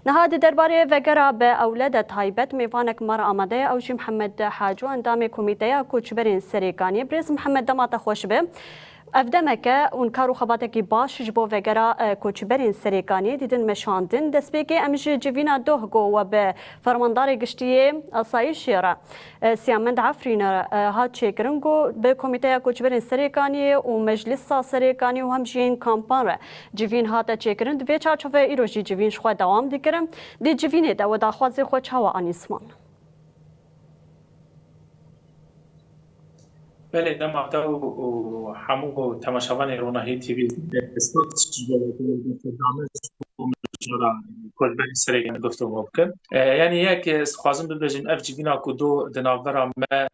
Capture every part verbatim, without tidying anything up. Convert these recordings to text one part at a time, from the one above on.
Niha di derbarê vegera bi ewle de taybet mêvanek me re amade ye, ew jî Mihemed Haco, endamê Komîteya Koçberên Serêkaniyê. Birêz Mihemed, dema te xweş be. Ev demeke hûn kar û xebatekî baş ji bo vegera, e, koçberên Serêkaniyê dîtin meşandin. Destpêkê em ji civîna doh ku we bi Fermandarê Giştî yê Asayîşê re, e, Siyamend Efrînê re, e, hat çêkirin ku bi Komîteya Koçberên Serêkaniyê û Meclisa Serêkaniyê û hem jî yên kampan re civîn hate çêkirin. Di vê çarçoveyê îro jî civîn ji xwe dewam dikirin. Di civînê de we daxwazê xwe çawa anî ziman? Belê, dema te û, û hemû temaşevanê Ronahî T V, e, spas ji bo berdame ji bo mijara koçberên Serêkaniyê guftûgo bikin. E, yanî yek, e, ez dixwazim bibêjim, ev civîna ku do di navbera me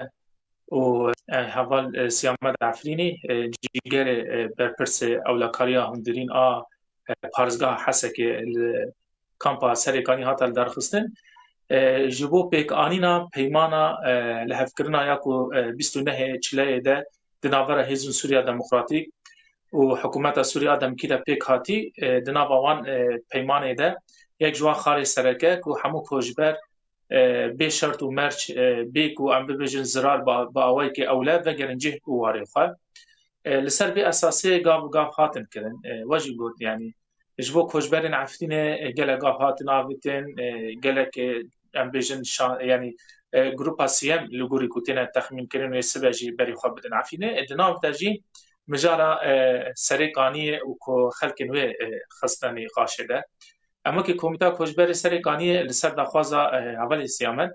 û, e, heval, e, Siyamed Efrînî, e, cîgerê, e, berpirsê ewlekariya hundirîn a, e, parêzgeha Hesekê li kampa Serêkanî hate lidarxistin. E, ji bo pêkanîna peymana, e, lihevkirina ya ku, e, bîst û nehê Çileyê de di navbera Hêzên Sûriya Demokratîk û Hikûmeta Sûriya Demkî de pêk hatî, e, di nava wan, e, peymanê de yek ji wan xalê sereke ku hemû koçber, e, bê şert û merc, e, bê ku em bibêjin zirar bi, bi awayekî ewle vegerin cih û warê xwe. E, li ser vê esasê gav û gav hatin kirin. E, we jî got, yanî ji bo koçberên Efrînê, e, gelek gav hatin avêtin, e, gelek, e, em bêjin şa-, yanî, e, grupa siyem li gorî ku têne texmînkirin wê sibe jî berî xwe bidin Efrînê. E, di nav de jî mijara, e, Serêkaniyê û ku xelkên wê, e, xistine nîqaşê de. Em wekî Komîta Koçberê Serêkaniyê li ser daxwaza, e, hevalê Siyamed,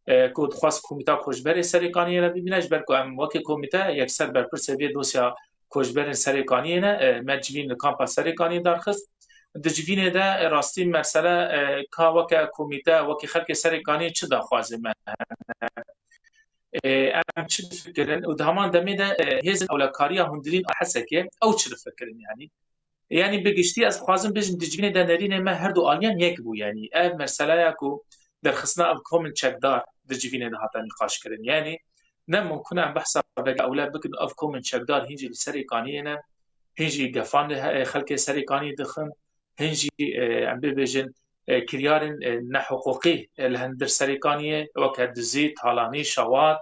e, ku dixwest Komîta Koçberê Serêkaniyê re bibîne, ji ber ku em wekî komîte yekser berpirsê vê dosya koçberên Serêkaniyê ne, e, me civîn li kampa Serêkaniyê darxist. Di civînê de, e, rastî mesele, e, ka weke komîte, wekî xelkê Serêkaniyê çi daxwazê me hene? E, em çi difikirin? Û di heman demê de, e, hêzên ewlekariya hundirîn a Hesekê, ew çi difikirin yanî? Yanî bi giştî ez dixwazim bêjim, di civînê de nerînê me her du aliyan yek bû. Yanî ev meseleya ku derxistina ev komên çekdar di civînê de hate nîqaşkirin. Yanî ne mumkun e em behsa vegera ewle bikin, ev komên çekdar hîn jî li Serêkaniyê ne, hîn jî gefan li he-, xelkê Serêkaniyê dixin, hîn jî, e, em bibêjin, e, kiryarên, e, nehiqûqî, e, li hundir Serêkaniyê weke dizî, talanî, şewat,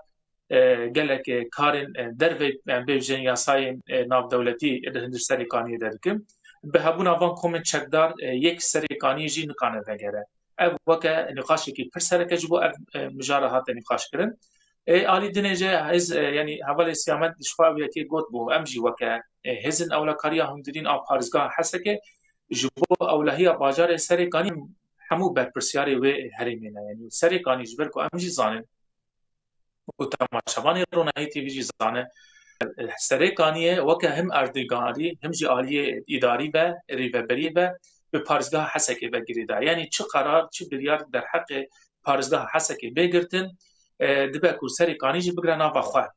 e, gelek, e, karên, e, dervey, em bêjin yasayên, e, navdewletî li hundir Serêkaniyê de dikin. Bi hebûna van komên çekdar, e, yek Serêkaniyê jî nikane vegere. Ev weke nîqaşekî pir sereke ji bo ev, e, mijara hate nîqaşkirin. Ê alî dinê jî hêz, e, yanî hevalê Siyamed ji xwe ev yekê got bû. Em jî weke, e, hêzên ewlekariya hundirîn a parêzgeha Hesekê ji bo ewlehiya bajarê Serêkaniyê hemû berpirsyarê wê herêmê ne. Yanî Serêkanî ji ber ku em jî zanin, û temaşevanê Ronahî T V jî zane, Serêkaniyê weke him erdnigarî, him jî aliyê îdarî be, rêveberiyê be, bi parêzgeha Hesekê ve girêdayî. Yanî çi qerar, çi biryar derheqê parêzgeha Hesekê bê girtin, e, dibe ku Serêkanî jî bigre nava xwe.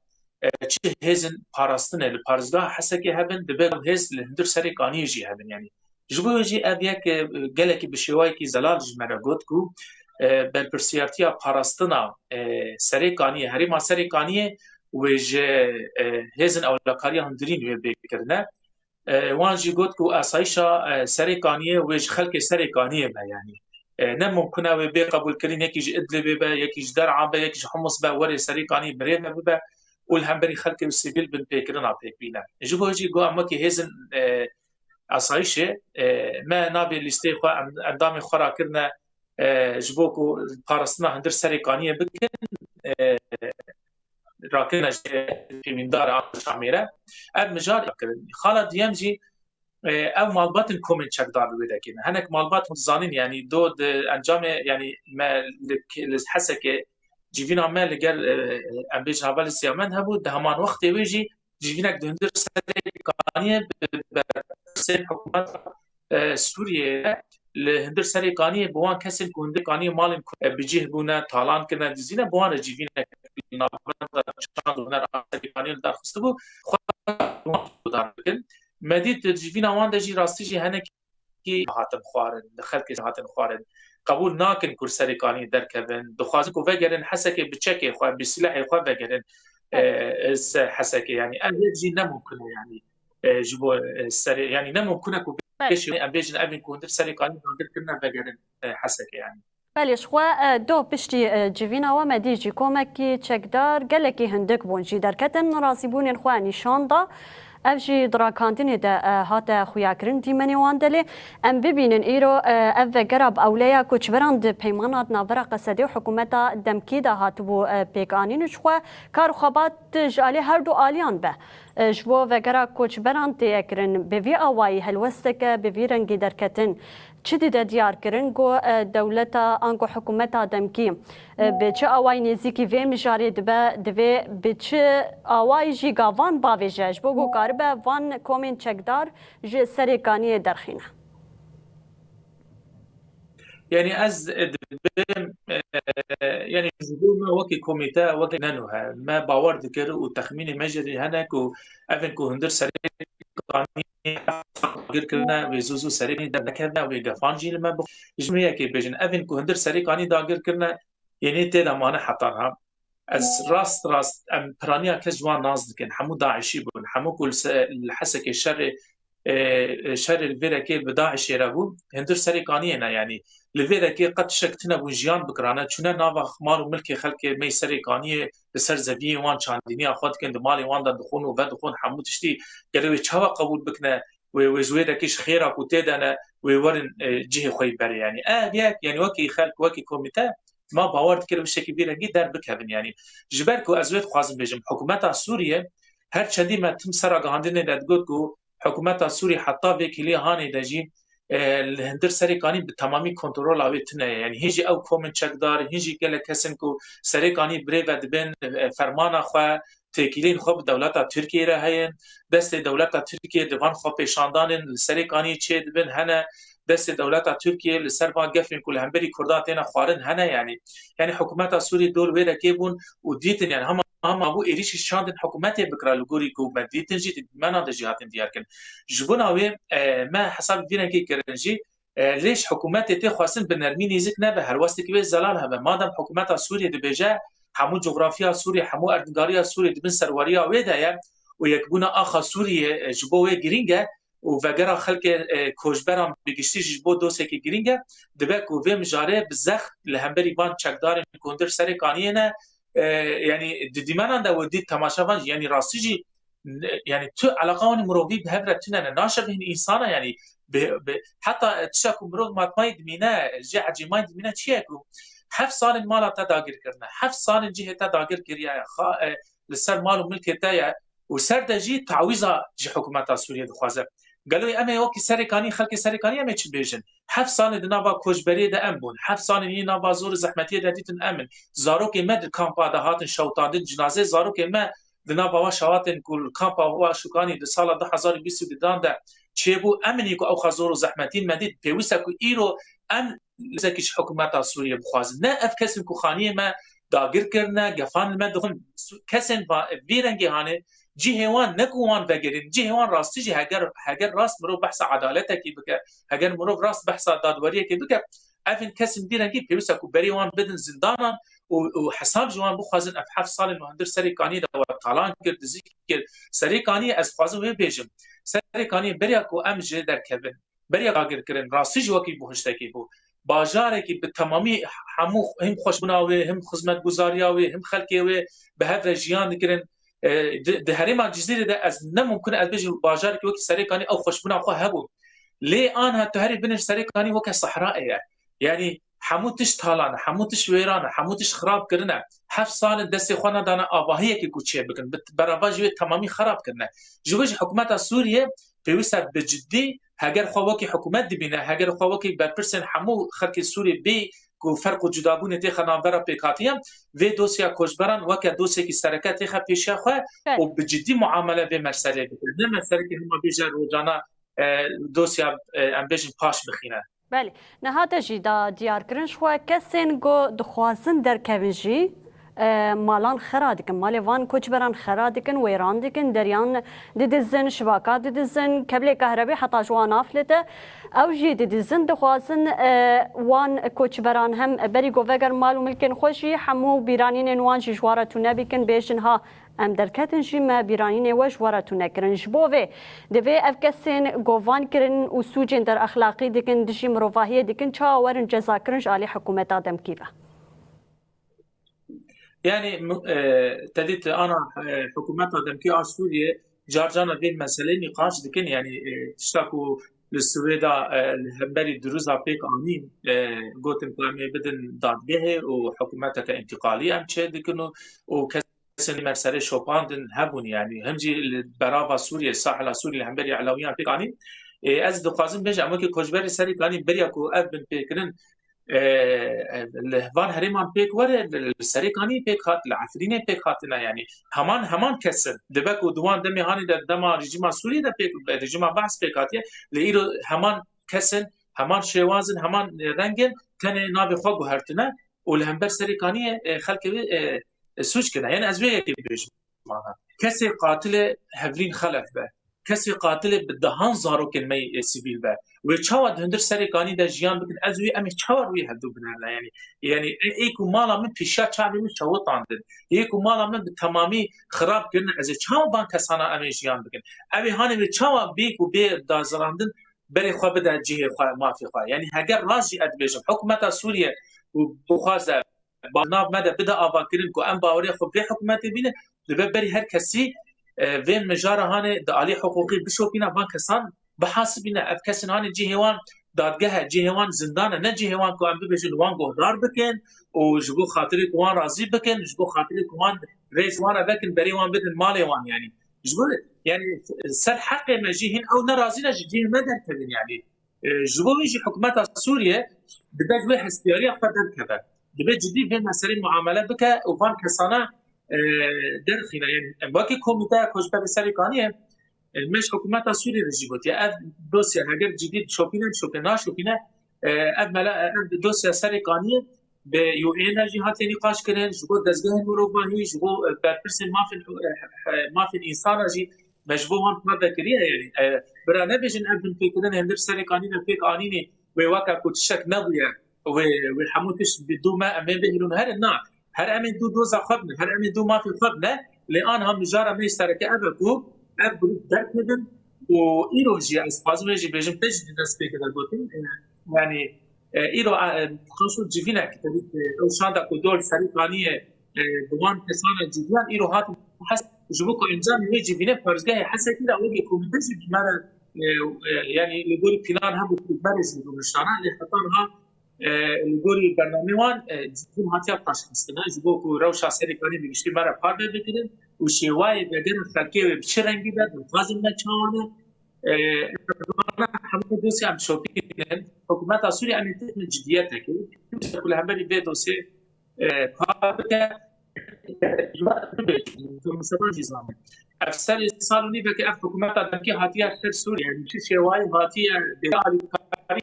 E, çi hêzên parastinê li parêzgeha Hesekê hebin, dibe ku hêz li hundir Serêkaniyê jî hebin. Yanî ji bo wê jî ev yek, e, gelekî bi şêwayekî zelal ji me re got ku, e, berpirsiyartiya parastina, e, Serêkaniyê, herêma Serêkaniyê wê ji, e, hêzên ewlekariya hundirîn wê bê kirine. E, wan jî got ku asayîşa, e, Serêkaniyê wê ji xelkê Serêkaniyê be, yanî. E, ne mumkin e wê bê qebûlkirin, yekî ji Idlibê be, yekî ji Der'a be, yekî ji Humus be, were Serêkaniyê birêve bibe û li hemberî xelkê û sivîl binpêkirina pêk bîne. Ji bo jî got em wekî hêzên, e, asayîşê, e, me navê lîsteyê xwe, em-, endamên xwe rakirine, e, ji bo ku parastina hundir Serêkaniyê bikin, e, rakirine ji pêvîndar a Şamê re. Ev mijar kirin. Xala duyem jî, e, ev malbatên komên çekdar li wê de kene. Hinek malbat hûn dizanin, yanî do di encamê, yanî me li, li Hesekê civîna me li gel, e, em bêjin hevalê Siyamend hebû, di heman wextê wê jî civînek di hundir Serêkaniyê bi berpirsên hikûmeta, e, Sûriyeyê li hundir Serêkaniyê bi wan kesên ku hundir Serêkaniyê malên ku, e, bi cih bûne, talan kirine, dizîne, bi wan re civînek li navbenda çand û huner a Serêkaniyê li dar xistibû, xwe dar bikin. Me dît di civîna wan de jî rastî jî hinekî hatin xwarin, li xelkê hatin xwarin. Qebûl nakin ku li Serêkaniyê derkevin, dixwazin ku vegerin Hesekê bi çekê xwe, bi silehê xwe vegerin, e, e, ser Hesekê. Yanî ev yek jî ne mumkin e, yanî, e, ji bo, e, serê, yanî ne mumkin e ku Belê. Pêşî em bêjin evên ku hundir Serê Kanî dagir kirine vegerin, e, Hesekê yani. Belê, ji xwe, e, do piştî, e, civîna we me dî jî komekî çekdar gelekî hindik bûn. Jî derketin, nerazîbûnên xwe nîşan da. Ev jî di rakandinê de, e, hate xuyakirin dîmenê wan de lê. Em bibînin îro, e, ev vegera bi ewleya koçberan di peymana di navbera Qesedê û hikûmeta demkî de hatibû, e, pêkanîn û ji xwe kar û xebat ji alî her du aliyan be. E, ji bo vegera koçberan tê ye kirin, bi vî awayî helwesteke bi vî rengî derketin. Çi dide diyar kirin ku, e, dewleta ango hikûmeta demkî, e, bi çi awayî nêzîkî vê mijarê dibe, divê bi çi awayî jî gavan bavêje, ji bo ku karibe van komên çekdar ji Serê Kaniyê derxîne? Yani ez, e, dibêm, e, yani ji bo me wekî komîte, wekî ne nû he. Me bawer dikir û texmînê me jî hene ku evên ku hundir Serê Kaniyê dagir kirine, wê zû zû Serê Kaniyê dernekevine, wê gefan jî li me bixwe. Ji me yekê bêjin, evên ku hundir Serê Kaniyê dagir kirine, yê nê tê de mane heta niha. Ez rast rast, em piraniya kes ji wan nas dikin. Hemû DAIŞî bûn. Hemû ku li se-, li Hesekê şerê, e, şerê li vê rekê bi DAIŞê re bû, hundir Serê Kaniyê ne, yanî li vê rekê qet tiştek tune bûn jiyan bikirane. Çûne nava mal û milkê xelkê, mey Serê Kaniyê, li ser zeviyê wan çandîniya xwe dikin, di malê wan de dixwin û vedixwin, hemû tiştî gelo wê çawa qebûl bikine? Wê, wê ji wê dekî ji xêra ku tê de ne, wê werin, e, cihê xwe yî berê. Yanî ev yek, yanî wekî xelk, wekî komîte, ma bawer dikir bi şekî vî rengî derbikevin. Yanî ji ber ku ez wê dixwazim bêjim, hikûmeta Sûriyê her çendî me tim ser ragihandinê de digot ku hikûmeta Sûriyê heta vê kêliyê hanê de jî, e, li hundir Serê Kanî bi temamî kontrola wê tune ye. Yanî hîn jî ew komên çekdar, hîn jî gelek kesên ku Serê Kanî birêve dibin, e, fermana xwe, têkiliyên xwe bi dewleta Tirkiyê re heye. Destê dewleta Tirkiyê di van xwepêşandanên li Serê Kaniyê çê dibin hene. Destê dewleta Tirkiyê li ser van gefên ku li hemberî Kurdan têne xwarin hene, yanî. Yanî hikûmeta Sûriyê dor wê rekê bûn û dîtin, yanî hema, hema bû êrîşî şandin hikûmetê bikira li gorî ku me dîtin jî, di dîmena de jî hatin diyar kirin. Ji bona wê, e, me hesabê vî rengê kirin jî, e, lê ji hikûmetê tê xwestin bi nermî nêzîk nebe, helwestekî wê zelal hebe. Madem hikûmeta Sûriyê dibêje, hemû cografiya Sûriyê, hemû erdnîgariya Sûriyê di bin serweriya wê de ye û yekbûna axa Sûriyê, e, ji bo wê girîng e û vegera xelkê, e, koçberan bi giştî jî ji bo dosyekê girîng e, dibe ku vê mijarê bi zext li hemberî van çekdarên ku hundir Serê Kaniyê ne, e, yanî di dîmenan de we dît temaşevan jî, yanî rastî jî ne, yanî tu eleqa wan mirovî bi hev re tune ne, naşe bihîn însana, yanî bi, bi, heta tişta ku mirov matmayî dimîne, jê ecêmayî dimîne çi ye ku heft salên mala te dagir kirine, heft salên cihê te dagir kiriye, xa-, e, li ser mal û milkê te ye û ser de jî tawîza ji hikûmeta Sûriyê dixwaze. Gelo em ê wekî Serê Kanî, xelkê Serê Kanî em ê çi bêjin? Heft salên di nava koçberiyê de em bûn. Heft salên yê nava zor û zehmetiyê de dîtin em in. Zarokê me di kampa de hatin şewitandin, cinazeyê zarokên me di nava wa şewatên ku li kampa wa Şûkanî di sala du hezar û bîst û duyan de çêbû, em in ku ew xwe zor û zehmetîn me dît. Pêwîst e ku îro em lezekî ji hikûmeta Sûriyê bixwazin. Ne ev kesên ku xaniyê me dagir kirine, gefan li me dixwin, su-, kesên va-, vî rengê hanê, cihê wan ne ku wan vegerîn, cihê wan rastî jî heger, heger rast mirov behsa edaletekî bike, heger mirov rast behsa dadweriyekê bike, evên kesên vî rengî pêwîst e ku berê wan bidin zindanan û, û hesab ji wan bixwazin, ev heft salên me hundir Serê Kaniyê de we talan kir, dizî kir. Serê Kaniyê ez dixwazim wê bêjim. Serê Kaniyê beriya ku em ji derkevin, beriya dagirkirin, rastî jî wekî buhiştekî bû. Bajarekî bi temamî hemû him xweşbûna wê, him xizmetguzariya wê, him xelkê wê bi hev re jiyan dikirin. E, di, di herêma Cizîrê de ez ne mumkin ez bêjim bajarekî wekî Serê Kanî ew xweşbûna xwe hebû. Lê aniha tu herî binê Serê Kanî weke sehrayê ye. Yanî hemû tişt talan e, hemû tişt wêran e, hemû tişt xirab kirine. Heft sal in destê xwe nedane avahiyekê ku çêbikin. Bi berava jî wê temamî xirab kirine. Ji bo jî hikûmeta Sûriyê pêwîst e bi cidî heger xwe wekî hikûmet dibîne, heger xwe wekî berpirsên hemû xelkê Sûriyê bê ku ferq û cudabûnê têxe navbera pêkhatiyan, vê dosya koçberan weke dosyekî sereke têxe pêşiya xwe Belê. û bi cidî muamele vê meseleyê bike. Ne meselekî hema bêje rojana, e, dosya, e, em bêjin paş bixîne. Belê. Niha te jî da diyarkirin ji xwe kesên ku dixwazin derkevin jî, e, malan xera dikin. Malê van koçberan xera dikin, wêran dikin, deriyan didizin, şibaka didizin, keblê kahrebê heta ji wan aflete. Ew jî didizin, dixwazin, e, wan koçberan hem berî ku veger mal û milkên xwe jî hemû bîranînên wan jî ji wan re tune bikin, bêjin ha Em derketin jî me bîranînê we ji we re tune kirin. Ji bo vê divê ev kesên govan kirin û sûcên derexlaqî dikin, dijî mirovahiyê dikin, çawa werin cezakirin ji alî hikûmeta demkî ve? Yani, e, te dît ana, e, hikûmeta demkî a Sûriyê car carna vê meseleyê nîqaş dikin. Yani, e, tişta ku li Swêda, e, li hemberî Dirûza pêk anîn, e, gotin ku em ê bidin dadgehê û hikûmeteke întîqalî em çê dikin û, û kesên li ser serê şopandin hebûn, yani him jî li berava Sûriyê, sahila Sûriyê li hemberî Elewiyan pêk anîn. E, ez dixwazim bêjim, em wekî koçberê serê kanî beriya ku ev bin pêkirin, e, e, li van herêman pêk were, li, li Serêkanî pêk hat, li Efrînê pêk hatine, yani heman, heman kesin. Dibe ku di wan demê hanê de dema rejîma Sûriyê de pêk, rejîma Behs pêk hatiye, lê îro heman kesin, heman şêwazin, heman, e, rengin, tenê navê xwe guhertine û li hember Serêkaniyê, e, xelkê wê, e, e, sûc kine. Yani ez wê yekê bibêjim. Kesê qatilê Hevrîn Xelef be, kesê qatilê bi dehan zarokên me yê sivîl be, wê çawa di hundir Serêkanî de jiyan bikin? Ez wî, em ê çawa wî hevdû binerne? Yani, yani ê, ê ku mala min pêşiya çavê min şewitandin, ê ku mala min bi temamî xirab kirine, ez ê çawa van kesana em ê jiyan bikin? Ew ê hanê wê çawa bê ku bê dazirandin berê xwe bide cihê xwe, mafê xwe? Yani heger rast jî ez dibêjim, hikûmeta Sûriye û bixwaze nav me de bide avakirin ku em bawerê xwe vê hikûmetê bînin, dibe berî her kesî, e, vê mijara hanê di alî hiqûqî bişopîne, van kesan bihasibîne. Ev kesên hanê cihê wan dadgeh e, cihê wan zindan e, ne cihê wan ku em bibêjin wan guhdar bikin û ji bo xatirê ku wan razî bikin, ji bo xatirê ku wan rêz wan re vekin, berê wan bidin malê wan, yani. Ji bo, yani, ser heqê me jî hîn ew ne razî ne ji cihê me derkevin, yani. E, ji bo vê jî hikûmeta Sûriye dibe ji wê hestiyariya xwe derkeve. Dibe cidî vê meselê muamele bike û van kesana, e, derxîne. Yani, em wekî komîteya koçberê Serêkaniyê, e, me ji hikûmeta Sûriye re jî gotiye, ev dosya heger cidî dişopîne, dişopîne, naşopîne, e, ev mela, ev dosya Serêkaniyê bi U N re jî hatiye nîqaş kirin, ji bo dezgehên mirovahî, ji bo, e, berpirsên mafên, e, e, mafên însana jî me ji bo wan parve kiriye, yani, e, bira nebêjin ev binpêkirin hêndir Serêkanî ne pêk anînî, wê weke ku tiştek nebûye, wê, wê hemû tişt bi dû me, em ê bihîlin herin, na, her em ê dû doza xwe bine, her em ê dû mafê xwe bine, lê anha mijara me sereke ev e ku ev grûp derkevin û îro jî ez dixwazim wê jî bêjim, te jî di destpêkê de gotin, e, yani, e, îro, e, xaso civînek, e, ew şanda ku dol Serêkaniyê, e, bi wan kesan re civiyan, îro hatin hes, ji bo ku encamê wê civînê parzgehê Hesekî re wekî komîte jî bi me re, e, e, yani li gorî plan hebû ku me re jî rûniştana, lê heta niha, e, li gorî bernameyê wan, e, civîn hatiya paşxistine, ji bo ku rewşa Serêkanî bi giştî me re parve bikirin û şêwayê vegera xelkê wê bi çi rengî be, dixwazin me çawa ne, e, hemû dosya em şopînin, hikûmeta Sûriyê em ê têxin cidiyetekê, ku li hemberî vê dosyê, e, kar bike, e, mesela jî zanîn. Ev serê sal û nîvekê ev hikûmeta demkî hatiye ser Sûriyê, yani çi şêwayî hatiye dê alîkarî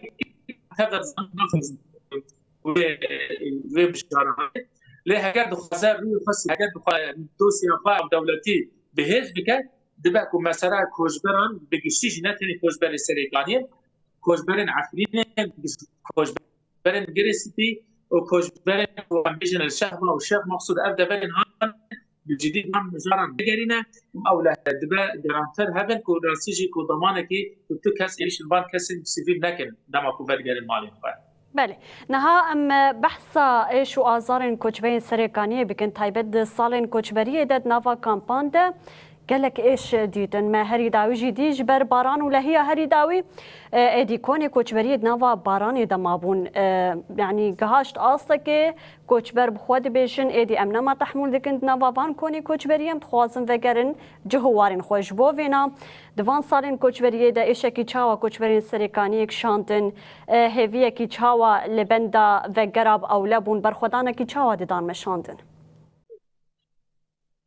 tevde zanîn naxwazin wê, wê mijara. Lê heger dixwaze rûyê xwe, heger dixwaze dosya xwe dewletî bi hêz bike, dibe ku mesela koçberan bi giştî jî ne tenê koçberê Serêkaniyê, koçberên Efrînê, koçberên Girê Spî û koçberên ku em bêjin li Şehba û Şêx Meqsûd ev deverên han bi cidî van mijaran vegerîne, ew lehre dibe gerantir hebin ku rastî jî ku demanekî ku tu kes êrîş li van kesên sivîl nekin dema ku vedigerin malên xwe. Belê. Niha em behsa êş û azarên koçberên Serêkaniyê bikin. Taybet di salên koçberiyê de di nava kampan de gelek êş dîtin. Me herî dawî jî dî ji ber baran û lehiya herî dawî, e, êdî konê koçberiyê di nava baranê de mabûn. E, yanî gihaşt astekê koçber bi xwe dibêjin, êdî em nema tehmûl dikin di nava van konê koçberiyê, em dixwazin vegerin cih û warên xwe. Ji bo vêna, di van salên koçberiyê de êşekî çawa koçberên Serêkaniyê kişandin, e, hêviyekî çawa li benda vegera bi ewle bûn, berxwedanekî çawa didan meşandin?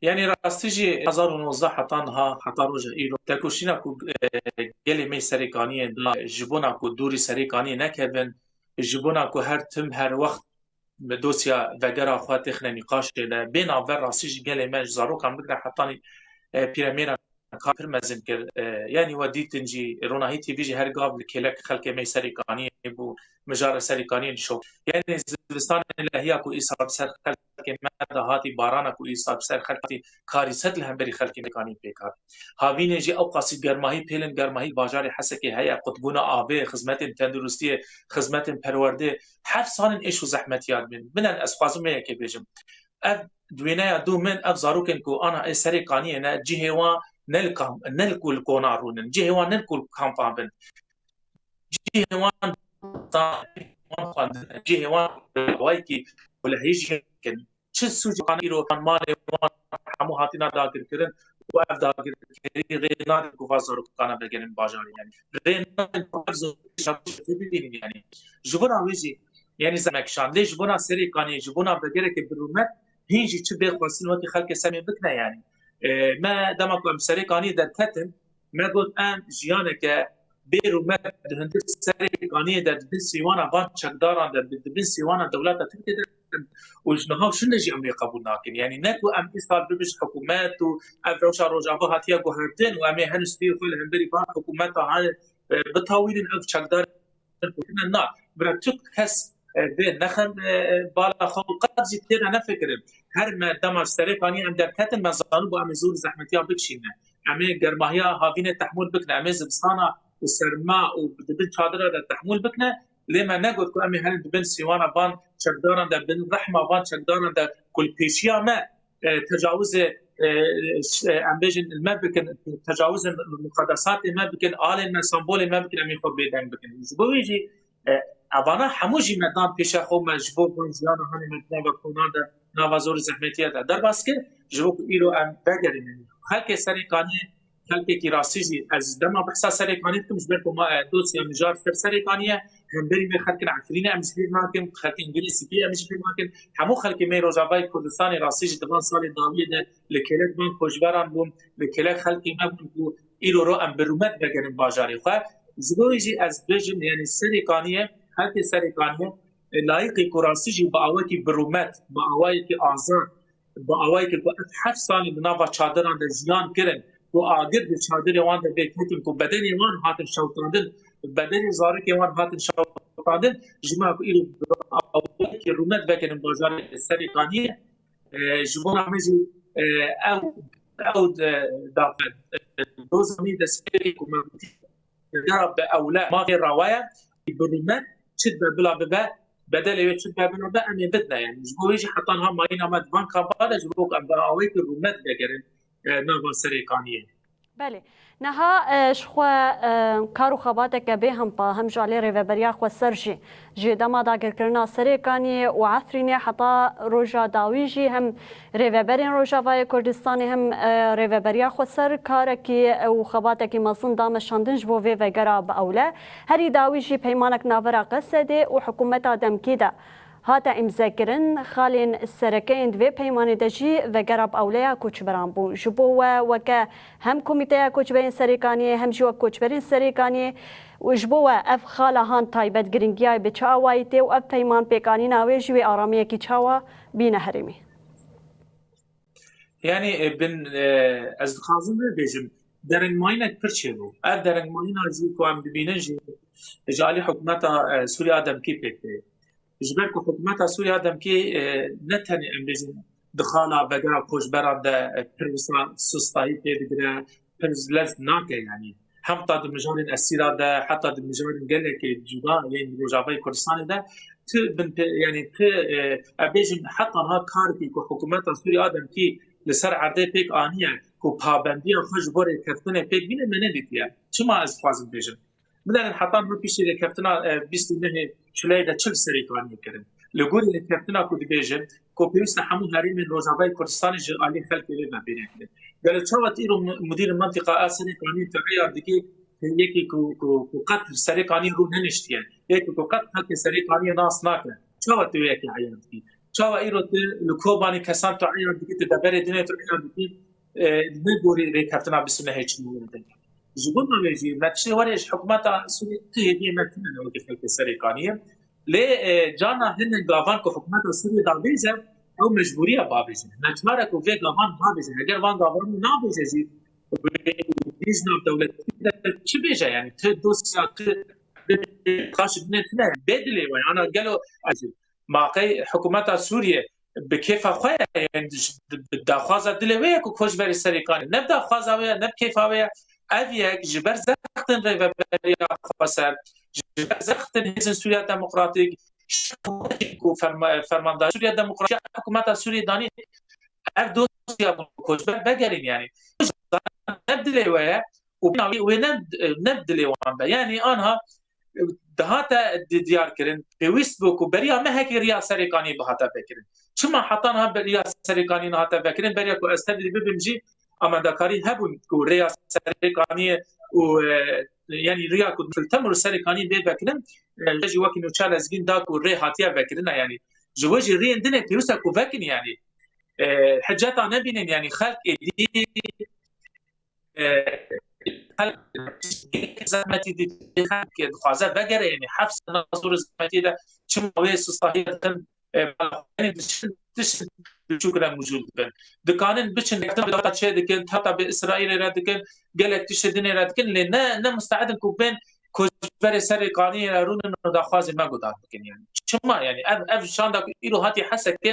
Yanî rastî jî hezar û nozdeh heta niha, heta roja îro, tekoşîna ku, e, gelê me Serêkaniyê da ji bona ku dûrî Serêkaniyê nekevin, ji bona ku her tim her wext dosya vegera xwe têxine nîqaşê de. Bê navber rastî jî gelê me ji zarokan bigre hetanî, e, pîremêran kar pir mezin kir. E, yanî we dîtin jî, Ronahî T V jî her gav li kêlek xelkê me Serêkaniyê bû, mijara Serêkaniyê dişo. Yanî zivistanê lehiya ku îsal ser xelkê xelkê me de hatî barana ku îsal bi ser xelkê karîset li hemberî xelkê me kanî pêk hat. Havînê jî ew qasî germahî pêlin, germahî bajarê Hesekê heye, qutbûna avê, xizmetên tenduristiyê, xizmetên perwerdê, her salên êş û zehmetiya dibin. Binen ez xwazim vê yekê bêjim. Ev di wêneya dû min, ev zarokên ku ana ê Serê Kaniyê ne, cihê wan ne li kam-, ne li ku li kona rûnin, cihê wan ne li ku li kampan bin. Cihê wan, wan xwendin, cihê wan awayekî kulehî jî kin. Çi sûcê wan îro malê wan hemû hatîna dagirkirin û ev dagirkerî rê nadin ku va zarokana vegerin bajarê, yanî. Rê nadin ku ev zarokê şaşirtî bibînin, yanî. Ji bona wê jî, yanî, zehmekşan. Lê ji bona Serê Kaniyê, ji bona vegerekê bi rûmet, hîn jî çi bê xwestin wekî xelkê Semê bikine, yanî. E, me dema ku em Serê Kaniyê derketin, me got em jiyaneke bê rûmet di hundir Serê Kaniyê de, di bin sîwana van çekdaran de, di, di bin sîwana dewleta Tirkiyê de û ji niha û şinde jî em wê qebûl nakin. Yanî ne ku em îsal bibin ji hikûmet û ev rewşa Rojava hatiye guhertin û em ê hin stûyê xwe li hemberî van hikûmeta hane, e, bitawînin, ev çekdar na. Bira tu kes, e, vê nexin, e, e, bala xwe û qet jî tê de nefikirin. Her me dema ji Serê Kaniyê em derketin, me zanibû em ê zor û zehmetiya bikişîne. Em ê germahiya havînê tehmûl bikine. Em ê zivistana û serma û di bin çadira de tehmûl bikine. Lê me negot ku em ê herin di bin sîwana van çekdaran de, bin rehma van çekdaran de ku li pêşiya me, e, tecawizê, e, e, em bêjin, li me bikin, tecawizên muqedesatê me bikin, alên me, sembolên me bikin, em ê xwe bêdeng bikin. Ji bo wê jî, e, evana hemû jî me dan pêşiya xwe, me ji bo van jiyana hanê me di nava konan de, nava zor û zehmetiya de derbas kir, ji bo ku îro em vegerînin. Xelkê Serê Kaniyê, xelkekî rastî jî, ez dema behsa Serê Kaniyê dikim, ji ber ku ma, e, dosya mijar ser Serê Kaniyê, hemberî me xelkin Efrînê em ji bîr nakin, xelkên Gulê Spî em ji bîr nakin. Hemû xelkê me Rojavayê Kurdistanê rastî jî di van salên dawiyê de li kêlek van koçberan bûn, li kêlek xelkê me bûn ku îro ro em bi rûmet vegerin bajarê xwe. Ji bo wê jî ez bêjim, yanî Serê Kaniyê, xelkê Serê Kaniyê, e, layîqî ku rastî jî bi awekî bi rûmet, bi awayekî azad, bi awayekî ku ev heft salî di nava çadiran de jiyan kirin, ku agir di çadirê wan de bê ketin, ku bedenê wan hatin şewitandin, bedenê zarokê wan hatin şewitandin, ji me ku îro bi awayekî rûmet vekirin bajarê Serê Kaniyê, e, ji bona me jî, e, ew, ew, e, daxwe, e, doza min destpêkê ku me gotî, gera bi ewle, ma vê rawa ye, bi rûmet, çi dibe bila bibe, bedelê wê çi dibe bila be, em ê bidine, yanî. Ji bo wê jî heta niha mayîna me di van kampa de, ji bo ku em bi awayekî rûmet vegerin, e, nava Serê Kaniyê. Belê. Niha, e, ji xwe, e, kar û xebateke bê hempa hem ji alê Rêveberiya Xweser jî, ji dema dagirkirina Serê Kaniyê û Efrînê heta roja dawî jî hem rêveberên Rojavayê Kurdistanê hem, e, Rêveberiya Xweser karekî, e, û xebatekî mezin da meşandin ji bo vê vegera bi ewle. Herî dawî jî peymanek navbera Qesedê û hikûmeta demkî de hate îmzekirin. Xalên sereke yên di vê peymanê de jî vegera bi ewleya koçberan bû. Ji bo we weke hem Komîteya Koçberên Serê Kaniyê hem jî wek koçberên Serê Kaniyê û ji bo we ev xala han taybet giringiyayê bi çi awayî tê û ev peyman pêkanîna wê ji wê aramiyekî çawa bîne herêmî? Yanî, e, bin, e, ez dixwazim vê bêjim, derengmayînek pir çêbû. Ev derengmayîna jî ku em dibînin jî ji alî hikûmeta, e, Sûriya demkî pêk tê. Ji ber ku hikûmeta Sûriya demkî, e, ne tenê em bêjin di xala vegera koçberan de, e, pir wisa sustahî pê digire, pir lez nake, yanî. Heta di mijarên esîra de, heta di mijarên gelekê cuda yên Rojavayê Kurdistanê de, ti bin pê, yanî ti, e, em bêjin heta niha karekî ku hikûmeta Sûriya demkî li ser erdê pêk aniye, ku pabendiya xwe ji bo rêkeftinê pêk bîne, me nedîtiye. Çima ez dixwazim bêjim? Bilerin heta niha piştî rêkeftina, e, bîst û nehê Çileyê de çi li Serê Kaniyê kirin? Li gorî rêkeftina ku dibêjin, ku pêwîst e hemû herêmên Rojavayê Kurdistanê ji alî xelkê ve ve bêne kirin. Gelo çawa tu îro mu-, mudîr mentiqa a Serê Kaniyê tu eyar dikî, yekî ku, ku, ku qet li Serê Kaniyê rû neniştiye, yekî ku qet xelkê Serê Kaniyê nas nake. Çawa tu wê yekê eyar dikî? Çawa îro tu li Kobanê kesan tu eyar dikî, tu deverê dinê tu eyar dikî, e, ne gorî rêkeftina bîst û nehê Çileyê de? Ji bo me wê jî me tiştê werê ji hikûmeta Sûriyê tu hêviyê me tune ne wekî xelkê Serê Kaniyê. Lê, e, carna hinek gavan ku hikûmeta Sûriyê dabêje, ew mecbûriya bavêje. Neçare ku vê gavan bavêje. Heger van gavan nabêje jî, wê dîj navdewletî de çi bêje? Yanî tu dosya tu kaş bine tune bê dilê we. Ana gelo ez ma qey hikûmeta Sûriyê bi kêfa xwe ye, yani bi daxwaza dilê wê ye ku koçberê Serêkanî, ne bi daxwaza wê ye, ne bi kêfa wê ye. Ev yek ji ber zextin Rêveberiya Xweser, ji ber zextin Hêzên Sûriya Demokratîk, ji ku ferma-, fermandar Sûriya Demokratîk, hikûmeta Sûriyê danî ev dosya bû koçber vegerîn, yani. Ne dilê we ye û wê ne, ne dilê wan be. Yani anha dihate di-, diyar kirin, pêwîst bû ku beriya mehekê riya Serêkaniyê bihate vekirin. Çima heta niha beriya Serêkaniyê nehate vekirin? Beriya ku ez tevlî bibim jî, amendakarî hebûn ku rêya Serêkaniyê û, e, yani riya ku Til Temir û Serêkaniyê bê vekirin, e, jî wekî nûçe lezgîn da ku rê hatiye vekirin, yani ji we jî riyên din ê pêwîst e ku vekin, yani, e, hiceta nebînin, yani xelk êdî, e, xelk zehmetî dî, xelk dixwaze vegere, yani heft sena zor zehmetî de çima wê sistahiya dikin, e, yani diçin, diçin biçûk re mûcûd dibin. Dikanin biçin, diktin bi data çê dikin, tata bi Îsraîlê re dikin, gelek tiştê dinê re dikin, lê ne, ne musteedin ku bên koçberê Serêkaniyê re rûnin û daxwazê me guhdar bikin, yani. Çima, yani ev, ev şanda ku îro hatiye Hesekê,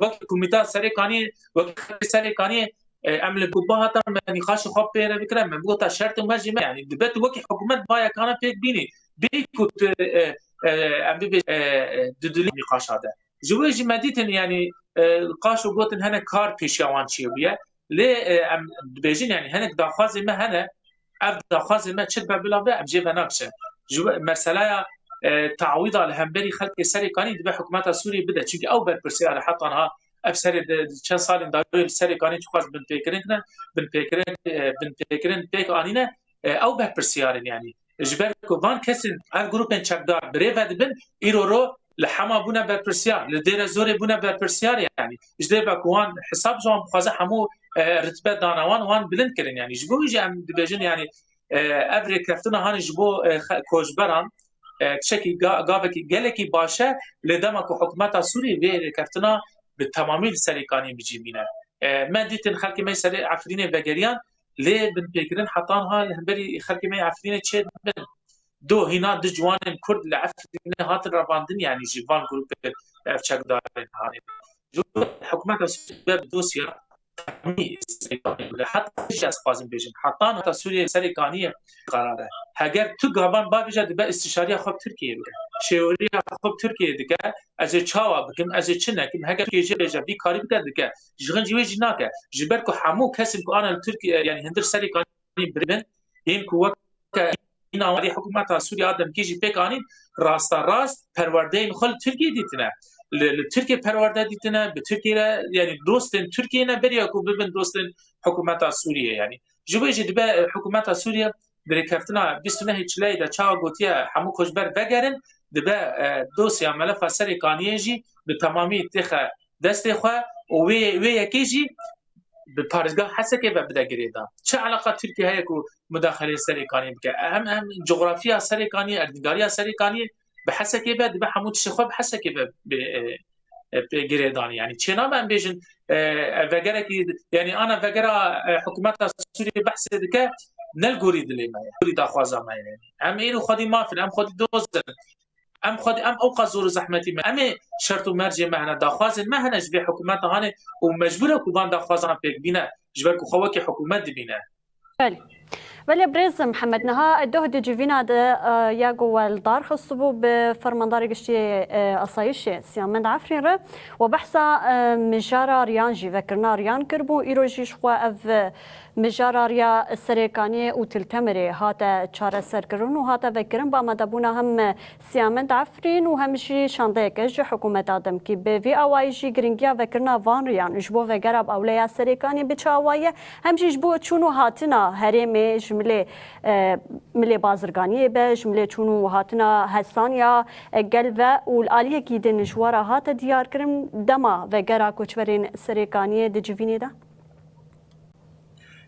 wek komîta Serêkaniyê, wek xelkê Serêkaniyê, e, em li ku bihata me nîqaşê xwe pê re bikire, me bigota şertên me jî me, yani dibe tu wekî hikûmet bayekana pêk bînî, bê ku tu, e, e, em bibê, e, e, dudilî nîqaşa de. Ji wê jî me dîtin, yani, e, qaşo gotin hene kar pêşiya wan çêbûye. Lê, e, em dibêjin, yani hinek daxwazê me hene, ev daxwazê me çi dibe bila be, em jê venakişin. Ji we-, meselaya, e, tawîda li hemberî xelkê Serêkanî dibe hikûmeta Sûriyê bide. Çimkî ew berpirsiyar e heta niha ev serê de, çend salên dawî li Serêkanî çiqas binpêkirin ne, binpêkirin, e, binpêkirin pêk anîne, e, ew berpirsiyar in, yani. Ji ber ku van kesên, ev grûpên çekdar bi rê ve dibin, îro ro li Hema bûne berpirsiyar, li Dêre Zorê bûne berpirsiyar, yani. Ji dê ve ku wan hesab ji wan bixwaze hemû, e, ritbe dane wan, wan bilind kirin, yani. Ji bo wî jî em dibêjin, yani, e, ev rêkeftina hanê ji bo, e, xe-, koçberan, e, tiştekî ga-, gavekî gelekî baş e, lê dema ku hikûmeta Sûriyê vê rêkeftina bi temamî li Serêkanî bi cî bîne. E, me dîtin xelkê me serê Efrînê vegeriyan, lê binpêkirin heta niha li hemberî xelkê me Efrînê çêdibin. Do hîna du ciwanên Kurd li Efrînê hatin revandin, yanî ji van grûpên ev çekdarên hanê. Ji bo hikûmeta Sûriyê bi dosya temî Serêkaniyê bide. Heta jî ez dixwazim bêjim, heta niha Sûriyê Serêkaniyê qerar e. Heger tu gavan bavêje dibe îstîşariya xwe bi Tirkiyeyê bike. Şêweriya xwe bi Tirkiyeyê dike, ez ê çawa bikim, ez ê çi nekim, heger Tirkiye jê bêje, vî karî bike dike. Ji xin jî wê jî nake. Ji ber ku hemû kesên ku ana li Tirkiye, yanî hundir Serêkaniyê birî bin, yên ku weke îna warî hikûmeta Sûriye a demkî jî pêk anîn, rasta rast perwerdeyên xwe li Tirkiyê dîtine. Li, li Tirkiyê perwerde dîtine, bi Tirkiyê re, yanî dostên Tirkiyê ne beriya ku bibin dostên hikûmeta Sûriye, yanî. Ji bo jî dibe, e, hikûmeta Sûriye di rêkeftina bîst û nehê Çileyê de çawa gotiye hemû koçber vegerin, dibe, e, dosya melefa Serêkaniyê jî bi temamî têxe destê xwe û wê, wê yekê jî bi parêzgeha Hesekê ve bide girêdan. Çi eleqa Tirkiye heye ku mudaxeleyê Serêkaniyê bike? Em, em coğrafiya Serêkaniyê, erdnîgariya Serêkaniyê bi Hesekê ve dibe hemû tiştê xwe bi Hesekê ve bi, e, e, pê girêdanî. Yanî çênabe em bêjin, e, e, vegerekî, yanî ana vegera, e, hikûmeta Sûriyê behsê dike, ne li gorî dilê me ye, gorî daxwaza me ye. Em êro xwedî maf in, em xwedî doz in. Em xwedî, em ewqas zor û zehmetî me. Em ê şert û mercê me hene, daxwazên me hene ji vê hikûmeta hanê û mecbûr e ku van daxwazan pêk bîne, ji ber ku xwe wekî hikûmet dibîne. Belê. Belê birêz Mihemed, niha doh di civîna de, e, ya ku we li dar xistibû bi Fermandarê Giştî, e, Asayişê Siyamend Efrîn re we behsa, e, mijara riyan jî, vekirina riyan kiribû. Îro jî ji xwe ev, e, mijara riya Serêkaniyê û Til Temirê hate çareserkirin û hate vekirin bi amadebûna hem, e, Siyamend Efrîn û hem jî şandeyeke ji hikûmeta demkî. Bi vî awayî jî giringiya vekirina van riyan ji bo vegera bi ewleya Serêkanî bi çi awayî ye, hem jî ji bo çûn û hatina herêmê ji milê, e, milê bazirganiyê be, ji milê çûn û hatina hesaniya, e, gel ve û li aliyekî din ji we re hate diyarkirin dema vegera koçberên Serêkaniyê di civînê de?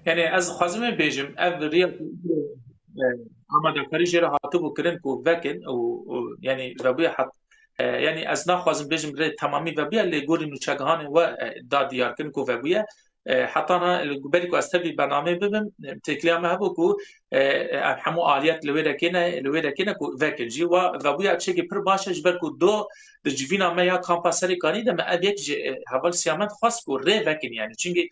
Yani ez dixwazim ê bêjim, ev riya, e, amadekarî jê re hatibû kirin ku vekin û, û, yani vebûye hat-, e, yani ez naxwazim bêjim rê temamî vebûye, lê gorî nûçegihanê we, e, da diyar kirin ku vebûye. E, heta na, li berî ku ez tevlî bernameyê bibim, e, têkiliya me hebû ku, e, e, em hemû aliyet li wê de kêne, li wê de kêne ku vekin jî. Wa vebûya tiştekî pir baş e, ji ber ku do di civîna me ya kampa Serêkanî de me ev yek ji, e, heval Siyamend xwest ku rê vekin, yani. Çimkî,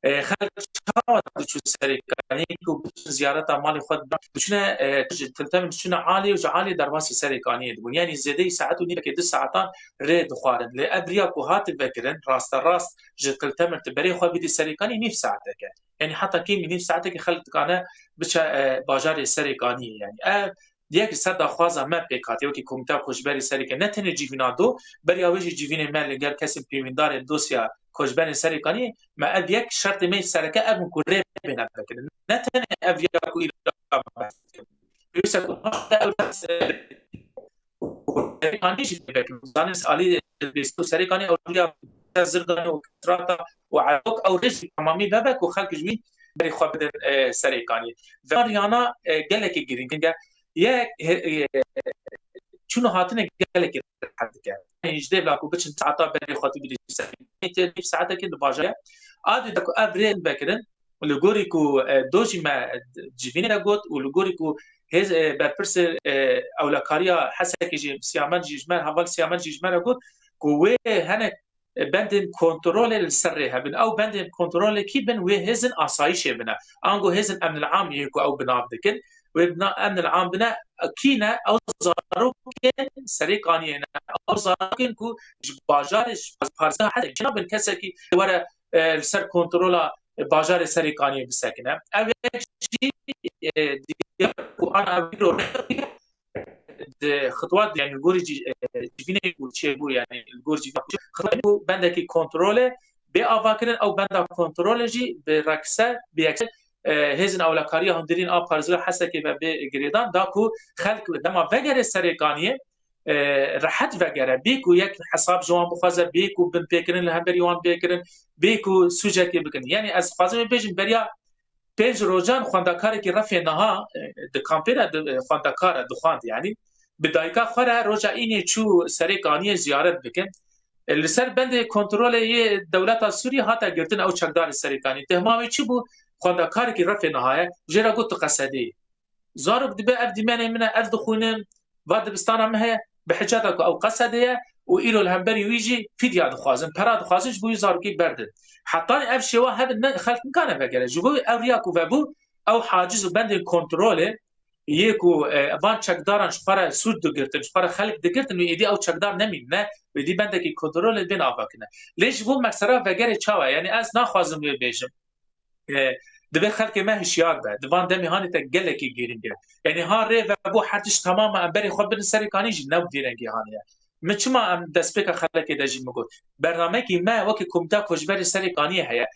e, xelk çawa diçû Serêkanî ku biçin ziyareta malê xwe diçûne, e, ji Til Temir diçûne alî û ji alî derbasî Serêkaniyê dibûn. Yani zêdeyî saet û nîvekê, du saetan rê dixwarin. Lê ev riya ku hate vekirin, rasterast ji Til Temir tu berê xwe bidî Serêkanî nîv saetek e. Yani heta kêmî nîv saetekê xelk dikane biçe, e, bajarê Serêkaniyê. Yani ev yek ji ser daxwaza me pêk hatiye wekî Komîteya Koçberê Serêkanî, ne tenê civîna do, beriya wê jî civînê me li gel kesên pêwîndarê dosya koçberên Serêkanî, me ev yek şertê me sereke ev in ku rê bêne vekirin. Ne tenê ev ya ku îro behs dikin. Pêwîst e ku ew behs, e, Serêkanî jî lê vekin. Zanîn alî Bêsto Serêkanî ew riya Zirganî û Trata û Erok ew rê jî temamî vebe ku xelk ji wî berê xwe bidin, e, Serêkanî. Ve riyana, e, gelekî girîng e. Yek, e, e, çûn û hatinê gelekî rehet dike. Yanî ji dêvla ku biçin saeta berê xwe tu bidî Serêkanî tê nîv saetekê di bajarê. Adî de ku ev rê vekirin, li gorî ku, e, do jî me, e, civînê de got û li gorî ku hêz, e, berpirsê, e, ewlekariya Hesekê jî, Siyamend jî ji me, heval Siyamend jî ji me re got ku wê hinek, e, bendên kontrolê li ser rê hebin. Ew bendên kontrolê kî bin? Wê hêzin asayişê bine. Ango hêzin emnil am yê ku ew bi nav dikin. Wê bina-, emnil am bine, kî ne? Ew zarokên Serêkaniyê ne. Ew zarokên ku ji bajarê, ji parêza Hesekê çênabin kesekî were, e, li ser kontrola bajarê Serêkaniyê bisekine. Ev yek jî, e, diyar ku ana ev îro rê di xitwat, yani li gorî cî-, e, civînê ku çêbû, yani li gor civîna ku çê-, xitwat ku bendekî kontrolê bê avakirin, ew benda kontrolê jî bi rekse, bi yekse, e, hêzin ewlekariya hundirîn a parêzgeha Hesekê ve bê girêdan, da ku xelk dema vegere Serêkaniyê, e, rehet vegere, bê ku yek hesab ji wan bixwaze, bê ku binpêkirin li hemberî wan bê kirin, bê ku sûcekê bikin. Yani ez dixwazim bêjim, beriya pênc rojan xwendekarekî refê niha, e, di kampê de di, e, xwendekar e, dixwend, yani bi dayika xwe re roja înê çû Serêkaniyê ziyaret bikin. E, li ser bendê kontrolê yê dewleta Sûriyê hate girtin, ew çekdarê Serêkaniyê. Tehma wê çi bû? Xwendekarekî refê niha ye, jê re got tu Qesedê yî. Zarok dibe ev dîmenê min e, ez dixwînim, va dibistana min heye, bi hiceta ku ew Qesedê ye û îro li hemberî wî jî fîdya dixwazin, pera dixwazin ji bo wî zarokî berdin. Hetanî ev şêwa hebin ne, xelk nikane vegere. Ji bo ev riya ku vebû, ew haciz û bendên kontrolê yê ku, e, van çekdaran ji xwe re sûd digirtin, ji xwe re xelk digirtin û êdî ew çekdar nemînine, êdî bendekî kontrolê bên avakine. Lê ji bo mesela vegerê çawa? Yani ez naxwazim wê bêjim. E, divê xelkê me hişyar be. Di van demê hanê te gelekî girîng e. Yanî ha rê vebû her tişt temam e, em berê xwe bidin Serêkanî jî ne bi vî rengî hanê ye. Min çima em destpêka xelekê de jî min got, bernameyekî me wekî Komîteya Koçberê Serêkaniyê heye.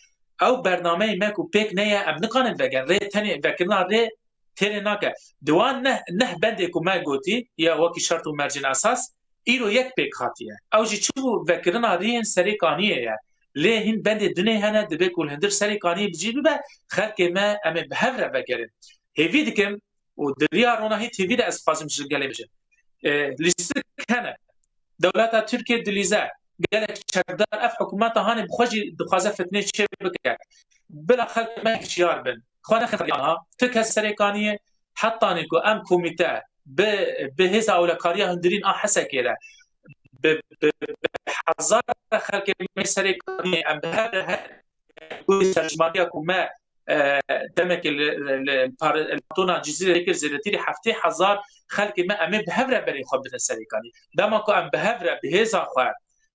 Ew bernameyê me ku pêk neye, em nikarin vegerin. Rê tenê, vekirina rê têrê nake. Di wan neh, neh bendê ku me gotî, ya wekî şert û mercên esas, îro yek pêk hatiye. Ew jî çi bû? Vekirina rêyên Serêkaniyê ye. Lê hîn bendê dinê hene, divê ku li hundir Serêkaniyê bi cî bibe, xelkê me em ê bi hev re vegerin. Hêvî dikim û di riya Ronahî T V de ez dixwazim ji gelê bêjim. E, lîstik hene. Dewleta Tirkiye dilîze. Gelek çekdar ev hikûmeta hanê bi xwe jî dixwaze fitnê çê bike. Bila xelkê me hişyar bin. Xwe nexin riya niha. Tu kes Serêkaniyê, hetanî ku em komîte bi, bi hêza ewlekariya hundirîn a Hesekê re bi, bi, bi hezar xelkê me Serêkaniyê em bi hev re her gurî serjimariya ku me, e, demekê li, li, li par-, li kantona Cizîrê kir, zêdetirî heftê hezar xelkê me em ê bi hev re berê xwe bidin Serêkanî. Dema ku em bi hev re bi hêza xwe,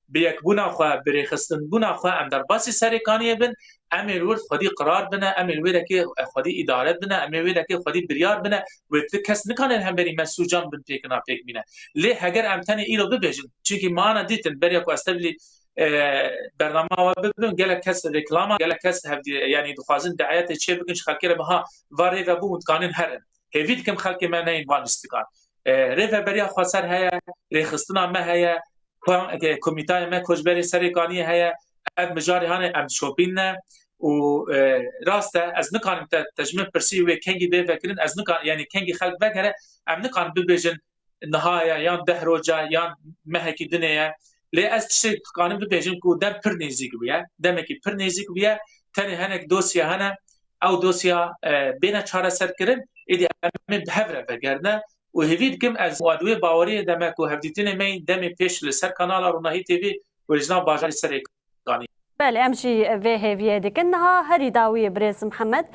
bi yekbûna xwe, bi rêxistinbûna xwe em derbasî Serêkaniyê bin, em ê li wir xwedî qirar bine, em ê li wê dekê xwedî îdare bine, em ê wê dekê xwedî biryar bine, wê tu kes nikane li hemberî me sûcan bin pêkina pêk bîne. Lê heger em tenê îro bibêjin, çimkî me ana dîtin, beriya ku ez tevlî, e, bernama we bibim, gelek kes reklama, gelek kes hevdî, yanî dixwazin diayetê çê bikin ji xelkê re, biha va rê vebû hûn dikanin herin. Hêvî dikim xelkê me neyên van lîstikan. E, rêveberiya xweser heye, rêxistina me heye, ko-, e, komîtayê me koçberê Serêkaniyê heye, ev mijarê hane em dişopînine û, e, rast e, ez nikarim te, te ji min pirsî wê kengî bê vekirin, ez nikarim, yanî kengî xelk vegere, em nikarin bibêjin niha ye, yan deh roja, yan mehekî dinê ye. Lê ez tiştê dikarim bibêjim ku dem pir nêzîk bûye, demekî pir nêzîk bûye, Tenê hinek dosya hene, ew dosya, e, bêne çareserkirin, êdî em ê bi hev re vegerine û hêvî dikim ez û di wê baweriyê de me ku hevdîtinê me yî demê pêş li ser kanala Ronahî T V û li nav bajarê Serêkanî. Belê, em jî vê hêviyê dikin. Niha herî dawiyê birêz Mihemed,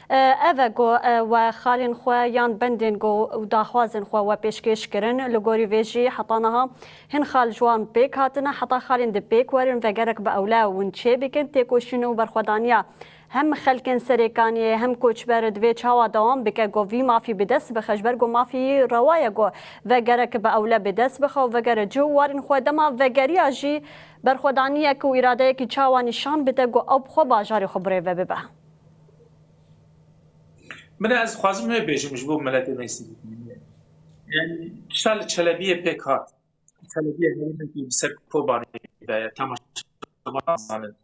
e, ev e ku, e, we xalên xwe yan bendên ku û daxwazên xwe we pêşkêş kirin. Li gorî vê jî heta niha hin xal ji wan pêk hatine, heta xalên di pêk werin ve gerek bi ewle hûn çê bikin, têkoşîn û berxwedaniya hem xelkên Serêkaniyê hem koçber divê çawa dewam bike ku vî mafî bi dest bixe, ji ber ku mafî rewa ye ku vegerek bi ewle bi dest bixe û vegere cih û warên xwe. Dema vegeriya jî berxwedaniyek û îradeyekî çawa nîşan bide ku ew bi xwe bajarê xwe birêve bibe. Min ez dixwazim wê bêjim ji bo miletê me sivî. Yani, tişta li Çelebiyê pêk hat. Çelebiyê herêmekî bi ser Kobanê de ye, temaşevan zanin.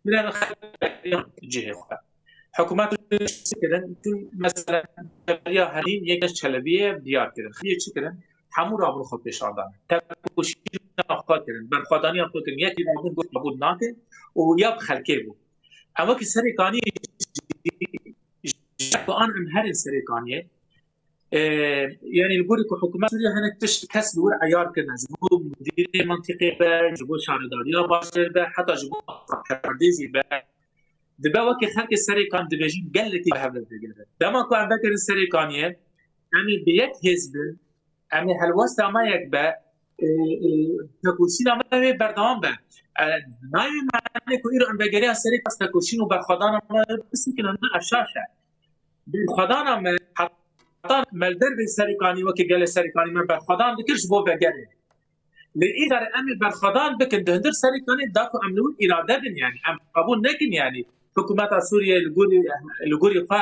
Min ev xeber cihê xwe. Hikûmet çi kirin? Tu mesela, ya herî yek Çelebiyê diyar kirin. Xiyê çi kirin? Hemû rabûn xwe pêşandan. Tekoşîna xwe kirin, berxwedaniya xwe kirin. Yekî rabûn got qebûl nakin û ya bi xelkê bû. Em wekî Serêkaniyê jî, ji ku an em herin Serêkaniyê, e, yani li gorî ku hikûmet Sûriye hinek tişt kes li wir eyar kirine, ji bo mudîrê mintîqê be, ji bo şaredariya bajêr be, heta ji bo perdê jî be, dibe wekî xelkê Serêkan dibêjin gelekî bi hev re digere. Dema ku em vegerin Serêkaniyê, em ê bi yek hêz bin, em ê helwesta me yek be, e, e, tekoşîna me wê berdewam be. E, nayê me ku îro em vegeriya Serêkan tekoşîn û berxwedana me bisikinin, ne ev şaş e. Berxwedana me heta me li dervê Serêkanî wekî gelê Serêkanî me berxwedan dikir ji bo vegerê. Lê îcar em ê berxwedan bikin di hundir Serêkanî da ku em li wir îrade bin, yani em qebûl nekin, yani hikûmeta Sûriyê li gorî, li gorî xwe,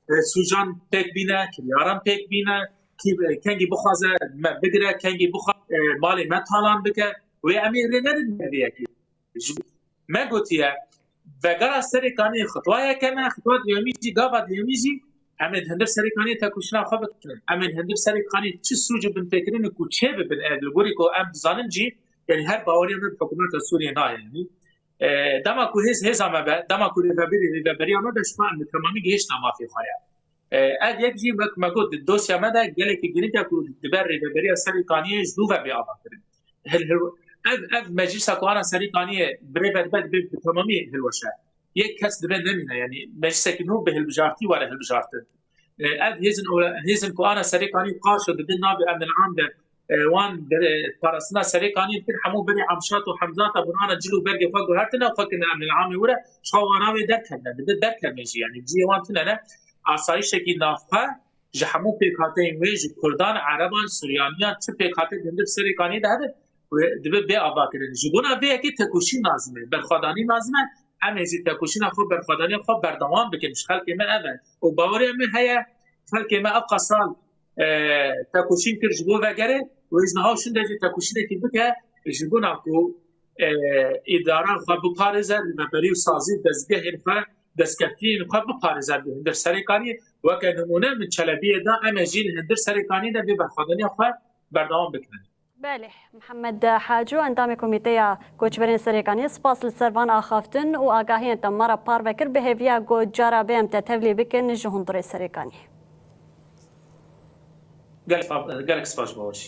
e, sûcan pêk bîne, kiryaran pêk bîne, kî, kengî bixwaze me bigire, kengî bixwa, e, malê me talan bike. Wê em ê rê nedin me vê yekê. Ji me gotiye, vegera Serêkaniyê xitwa yekeme, xitwa duyemî jî, gava duyemî jî, em ê di hundir Serêkaniyê tekoşîna xwe bikin. Em ê di hundir Serêkaniyê çi sûc û binpêkirinê ku çê bibin, e, li gorî ku em dizanin jî, yani her baweriya me bi hikûmeta Sûriyê nayê. Yani, e, dema ku hêz hêza me be, dema ku rêvebirî rêveberiya me be, ji xwe em bi temamî gihiştine mafê xwe ye. E, ev yek jî wek me got, di dosya me de gelekî girîng e ku dibe rêveberiya Serêkaniyê ji nû ve bê avakirin. Hil, hil, ev, ev meclisa ku ana Serêkaniyê birêve dibe, dibe bi temamî hilweşe. Yek kes dibe nemîne, yani meclisekî nû bi hilbijartî were hilbijartin. E, ev hêzin, hêzin ku ana Serêkanî qarşo didin navê emnil am de, e, wan bir, e, parastina Serêkanî dikir, hemû berê Amşat û Hemzata bûn ana cil û bergê xwe guhertine, xwe kirine emnil amê were, ji xwe wana wê derkevne, dibe derkevin jî, yani cihê wan tune ne, asayişekî navxwe ji hemû pêkhateyên wê, ji Kurdan, Ereban, Suryaniyan, çi pêkhatê di hundir Serêkaniyê de hebe, wê dibe bê avakirin. Ji bona vê yekê tekoşîn lazim e, berxwedanî lazim e. Em ê jî tekoşîna xwe, berxwedaniya xwe berdewam bikin. Ji xelkê me ev e. Û bawerê me heye, xelkê me ev qasal, e, tekoşîn kir ji bo vegerê. Wê ji niha û şinde jî tekoşînekî bike, ji bona ku, e, îdara xwe biparêze, rêveberî û sazî û dezgehên xwe, destkeftiyên xwe biparêze di hundir Serêkaniyê. Weke nimûne min Çelebiyê da, em ê jî li hundir Serêkaniyê de vê berxwedaniya xwe berdewam bikin. Belê, Mihemed Hacû, endamê Komîteya Koçberên Serêkaniyê, spas li ser van axaftin û agahiyên te me re parve kir. Bi hêviya ku cara bê em te tevlî bikin ji hundirê Serêkaniyê. Gelek, gelek spas ji bo we jî.